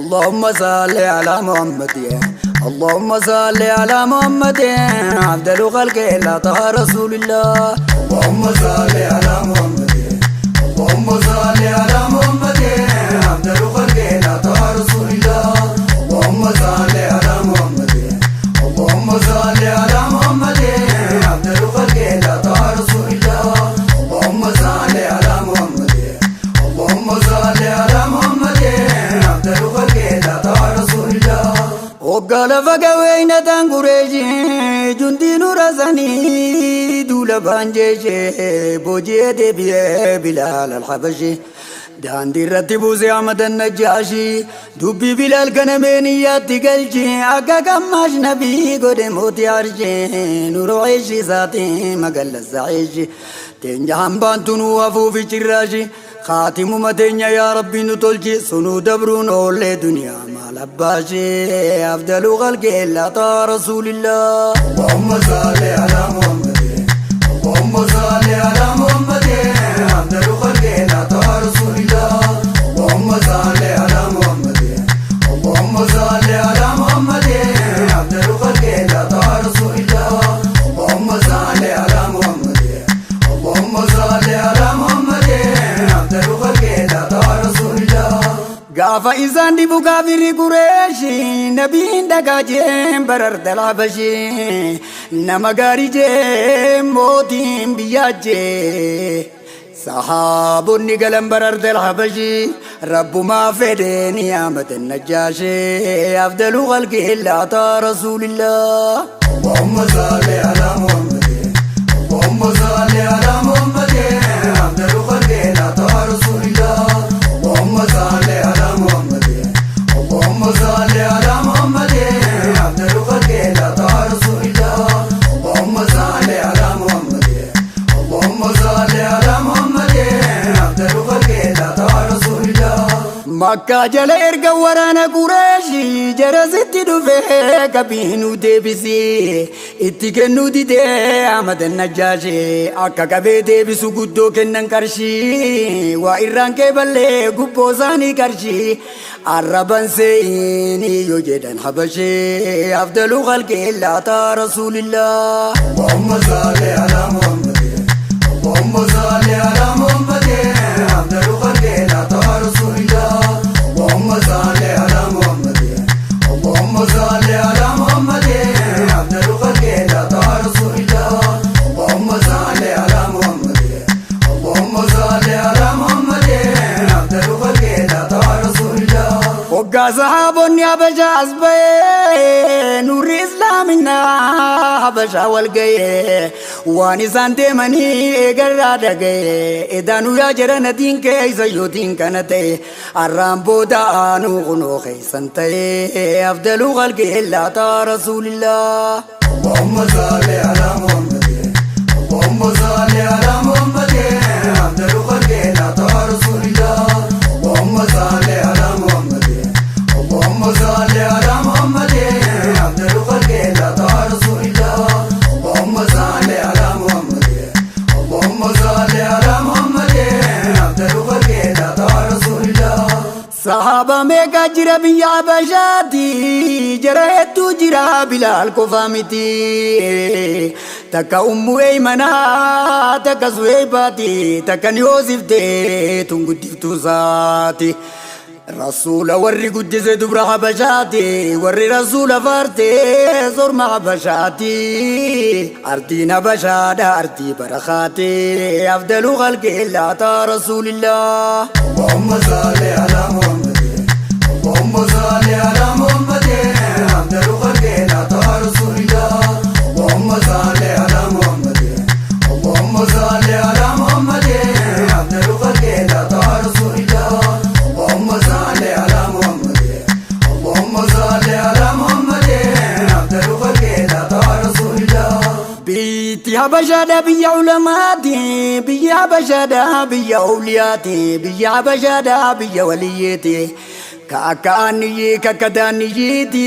اللهم صل على محمد، اللهم صل على محمد، أفضل خلق الله طه رسول الله. اللهم صل على محمد، اللهم صل على محمد، أفضل خلق الله طه رسول الله. اللهم صل على محمد، اللهم صل على محمد، أفضل خلق الله طه رسول الله. اللهم صل على محمد، اللهم صل على محمد، أفضل خلق الله طه رسول الله. Hoggaa lafa gaweeynataan Qureeshii jundii nurasanii duula baanjeeshee booji'ee deebi'ee Bilaal Alhabashi daandii irratti buusee Ahmad Najjaashi dubbii Bilaal kana meeniyyaatti galchi akka gammash nabii godhe mootii arshee nuroo isaatii magallasa eeshi teenya hambaan tunuu hafuufi cirraashi khaatimuma teenya yaa Rabbi nu tolchi sunuu dabruun oollee duniyaa maal abbaashee أفضل خلق الله طه رسول الله. اللهم صل على محمد، اللهم صل على محمد، أفضل خلق الله طه رسول الله. اللهم صل على محمد، اللهم صل على محمد، أفضل خلق الله طه رسول الله. اللهم صل على محمد، اللهم صل على محمد، أفضل خلق الله طه رسول الله. Gaafa isaan dhibu kaafirri Qureeshi nabiin dhagaa jeen barar dalabashee nama gaarii jeen mootiin biyyaa jee sahaabonni galan barar dalabashii rabbumaa fedheen yaamatan Najjaashee أفضل خلق الله طه رسول الله. اللهم صل على محمد، اللهم صل على محمد، أفضل خلق الله طه رسول الله. اللهم صل على محمد، اللهم صل على محمد، أفضل خلق الله طه رسول الله. اللهم صل على محمد، اللهم صل على محمد، أفضل خلق الله طه رسول الله. Makkaa jala erga waraana Qureeshii jarasitti dhufee qabiinuu deebisee itti kennuu didee Ahmad Najjaashee akka qabee deebisu guddoo kennan qarshii waa irraan kee ballee gubboo isaanii qarshii arraban seeyinii yoo jedhan Habashee أفضل خلق الله طه رسول الله. اللهم صل على محمد، اللهم صل على محمد، أفضل خلق الله طه رسول الله. اللهم صل على محمد، اللهم صل على محمد، أفضل خلق الله طه رسول الله. اللهم صل على محمد، اللهم صل على محمد، أفضل خلق الله طه رسول الله. Hoggaa sahaabonni Habashaa as ba'ee nurri islaaminaa Habashaa wal ga'ee waan isaan deemanii eegarraa dhaga'ee edaanuu yaa jara diin keessa yootiin kana ta'e arraan booda aanuu kunoo keessan ta'e أفضل خلق الله طه رسول الله. اللهم صل على محمد، اللهم صل على محمد، أفضل خلق الله طه رسول الله. اللهم صل على محمد، اللهم صل على محمد، أفضل خلق الله طه رسول الله. اللهم صل على محمد، اللهم صل على محمد، أفضل خلق الله طه رسول الله. Sahaaba meeqa jira biyya Habashaati? Jara hedduu jira, Bilaal qofa miti. Takka Ummu Eeymanaa, takka Suheebaati, takka ni hoosiftee tun guddiftuu isaati. Rasuula warri guddise dubra Habashaati, warri rasuula faartee sorma Habashaati. Ardiin Habashaadha ardii barakaati أفضل خلق الله طه رسول الله. اللهم صل على محمد، اللهم صل على محمد، أفضل خلق الله طه رسول الله. اللهم صل على محمد، اللهم صل على محمد، أفضل خلق الله طه رسول الله. اللهم صل على محمد، اللهم صل على محمد، أفضل خلق الله طه رسول الله. Biyyi Habashaadha biyya ulamaati, biyya Habashaadha biyya awliyaati, biyya Habashaadha biyya waliyyeeti. Ka akka aanniyyii kakka daanniyyiiti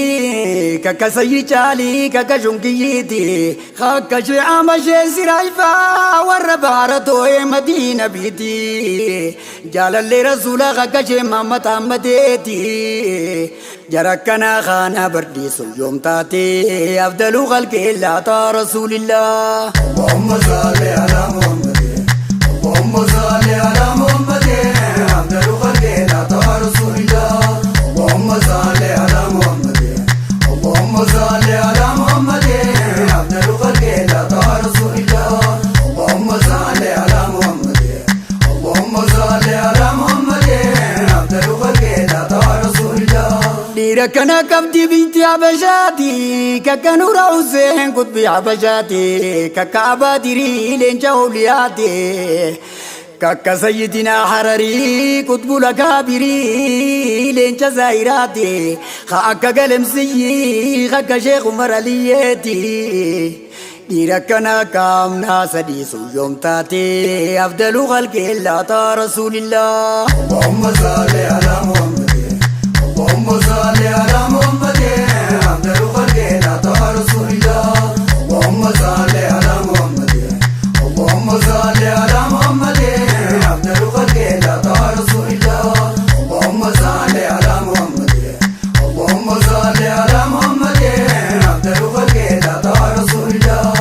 kakka sayyi caalii kakka shunkiyyiiti kakka shee ama shee siraayfaa warra baara too'ee madiina biiti jaalallee rasuula kakka shee mamma taammateeti jara akkanaa kaana bardiisu yoom taate afdalu khalqi laataa rasuulillah. اللهم صل على محمد اللهم صل على محمد أفضل خلق الله رسول الله اللهم صل على محمد اللهم صل على محمد أفضل خلق الله رسول الله اللهم صل على محمد اللهم صل على محمد أفضل خلق الله رسول الله. Dhiira kana qabdi binti Habashaati kakka Nuura Hussein qutbii Habashaati kakka Abaadirii leenca Ooliyaati kakka Sayyidinaa Hararii qutbul Akaabirii leenca Zaahiraati ka akka Galemsiyyi kakka Sheekh Umar Aliyyeeti. Dhiira kana qaamnaa sadiisu yoom taate afdalu khalqi laataa rasuulillah. اللهم صل على محمد اللهم صل على محمد أفضل خلق الله رسول الله اللهم صل على محمد اللهم صل على محمد أفضل خلق الله رسول الله اللهم صل على محمد اللهم صل على محمد أفضل خلق الله رسول الله.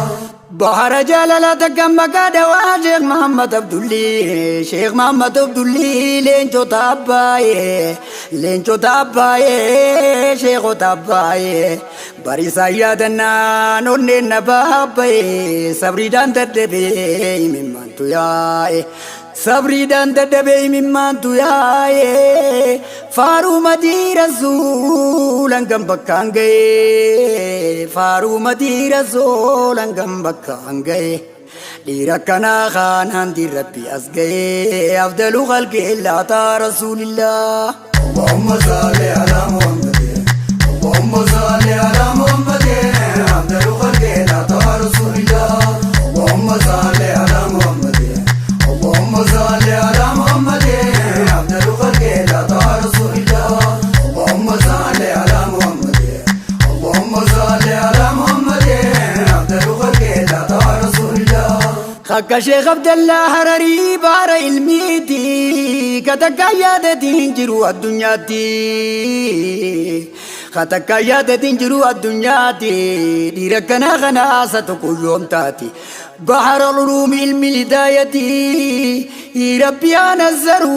Bahara jaalala takka maqaa dawaa Sheekh Muhammad Abdulli Sheekh Muhammad Abdulli leencota abbaayee leencota abbaayee sheekota abbaayee barisaa yaadannaan onneen na baabbayee sabriidhaan dadhabee imimmaantu yaa'e sabriidhaan dadhabee imimmaantu yaa'e faaruu madii rasuulan kan bakkaan ga'e faaruu madii rasuulan kan bakkaan ga'e dhiira akkanaa kaanaan rabbi as ga'e afdalu khalqi laataa rasuulillah. اللهم صل على محمد اللهم صل على محمد أفضل خلق الله رسول الله اللهم صل على محمد اللهم صل على محمد أفضل خلق الله رسول الله اللهم صل على محمد اللهم صل على محمد أفضل خلق الله رسول الله. Akka Sheekh Abdallaa Hararii baara ilmiiti katakka yaadatiin jiru addunyaatti. Katakka yaadatiin jiru addunyaatti dhiira kanaa kanaasa tokko yoom taati. Bahara ulumi ilmi hidaayati rabbi haa nazzaru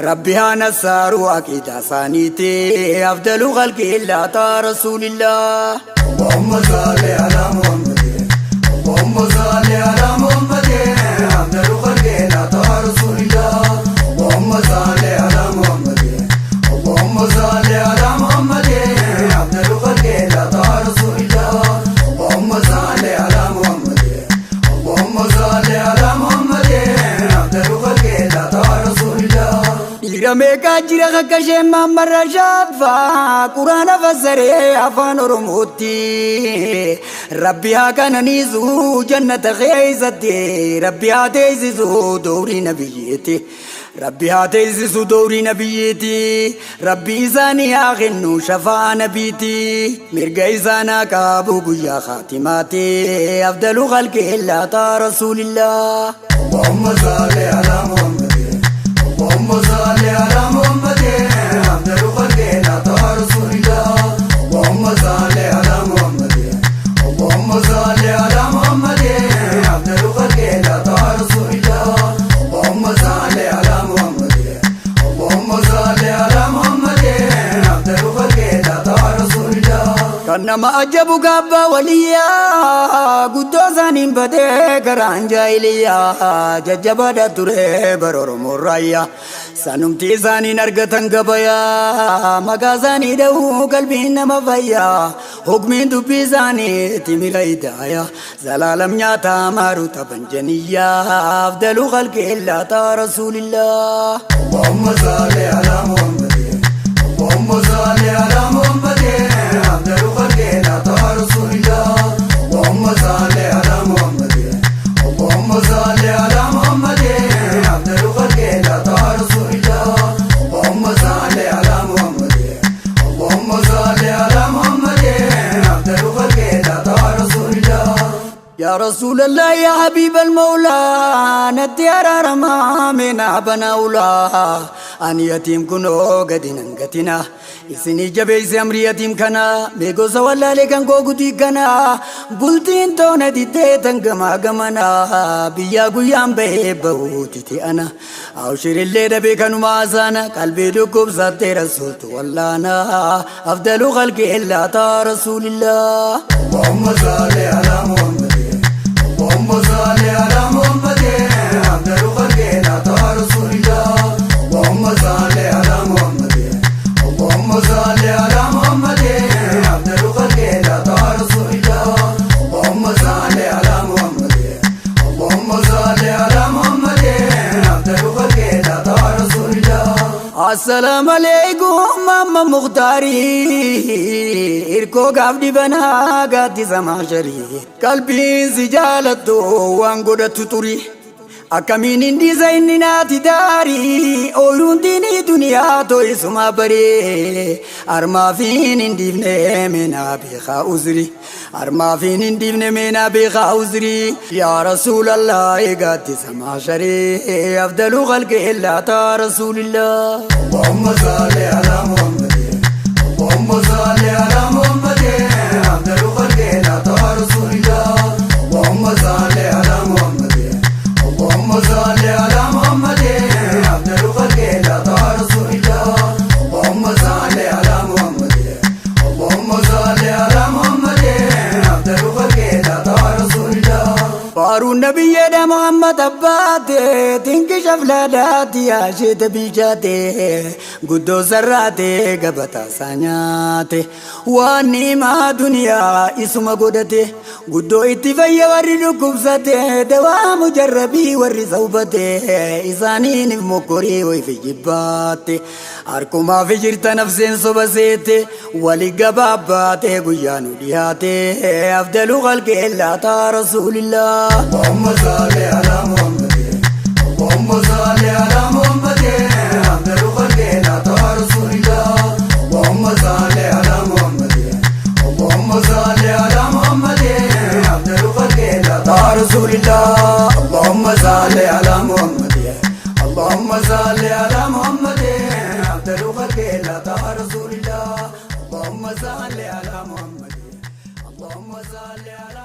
rabbi haa nassaaru aqiidaa isaaniiti afdalu khalqi laataa rasuulillah. اللهم صل على محمد اللهم صل على محمد أفضل خلق الله رسول الله اللهم صل على محمد اللهم صل على محمد أفضل خلق الله رسول الله اللهم صل على محمد اللهم صل على محمد أفضل خلق الله رسول الله. Dhiira meeqaa jira akka isheen Maamman Rashaad faa quraana fassaree afaan Oromootti. Rabbi haa qananiisu jannata keessatti rabbi haa teessisu doorii nabiyyeetti. Rabbi haa teessisu doorii nabiyyeetti. Rabbi isaanii haa kennu shafaa nabiiti. Mirga isaanaa qabu guyyaa khaatimaati. Afdalu khalqi laataa rasuulillah. اللهم صل على محمد اللهم صل على محمد أفضل خلق الله رسول الله اللهم صل على محمد اللهم صل على محمد أفضل خلق الله رسول الله اللهم صل على محمد اللهم صل على محمد أفضل خلق الله رسول الله. Kan nama ajabu gaabbaa waliyyaa guddoo isaaniin badee karaan jaahiliyyaa jajjabaadha ture bara Oromoo raayyaa sanumti isaaniin argatan gabayaa maqaa isaanii dha'uu qalbiin nama fayyaa hukmiin dubbii isaanii timira hidaayaa zalaalam nyaataa maaru tabanjaniyyaa afdalu khalqi laataa rasuulillah. اللهم صل على محمد اللهم صل على محمد أفضل خلق الله رسول الله اللهم صل على محمد اللهم صل على محمد أفضل خلق الله رسول الله اللهم صل على Yaa Rasuulallah yaa Habiibal Mawlaa natti araaramaa mee naa banaa ulaa ani yatiim kunoo gadi nan gatina isinii jabeeyse amrii yatiim kana mee gosa wallaalee kan koo gutii kana bultiin toona diddee tan gamaa gamana biyyaa guyyaan bahee bahuutiti ana awshirillee dhabee kanuma asaana qalbii dhukkubsattee rasuultu wallaana afdalu khalqi illaa taa rasuulillah. اللهم صل على محمد اللهم صل على محمد أفضل خلق الله رسول الله اللهم صل على محمد اللهم صل على محمد أفضل خلق الله رسول الله اللهم صل على محمد اللهم صل على محمد أفضل خلق الله رسول الله. Assalaamu alaikum amma Muktaarii irkoo gaaf dhibanaa gaaddisa maasharii qalbiin si jaalattu waan godhattu turi akkamiin hin dhiisa inni naati daarii ooyiruun diinii duniyaa too'isuma baree armaafiin hin dhiifne meenaa beekaa uzri armaafiin hin dhiifne meenaa beekaa uzri yaa Rasuulallah gaaddisa maasharii afdalu khalqi illaa taa Rasuulillah. اللهم صل على محمد اللهم صل على محمد أفضل خلق الله رسول الله اللهم صل على محمد اللهم صل على محمد أفضل خلق الله رسول الله اللهم صل على محمد اللهم صل على محمد أفضل خلق الله رسول الله. Faaruun nabiyyeedha Muhammad abbaate tinki shaflaadhaati yaasheeta bilchaate guddoo sarraate gabataa isaa nyaate waan ni'imaa duniyaa isuma godhate guddoo itti fayya warri dhukkubsate dawaa mujarrabii warri sawbate isaaniinif mokkorii wayfi jibbaate harkumaaf jirta nafseen soba seete wali gabaabbaate guyyaa nu dhiyaate afdalu khalqi illaa taa Rasuulillah. اللهم صل على محمد اللهم صل على محمد أفضل خلق الله رسول الله اللهم صل على محمد اللهم صل على محمد أفضل خلق الله رسول الله اللهم صل على محمد اللهم صل على محمد أفضل خلق الله رسول الله اللهم صل على محمد اللهم صل على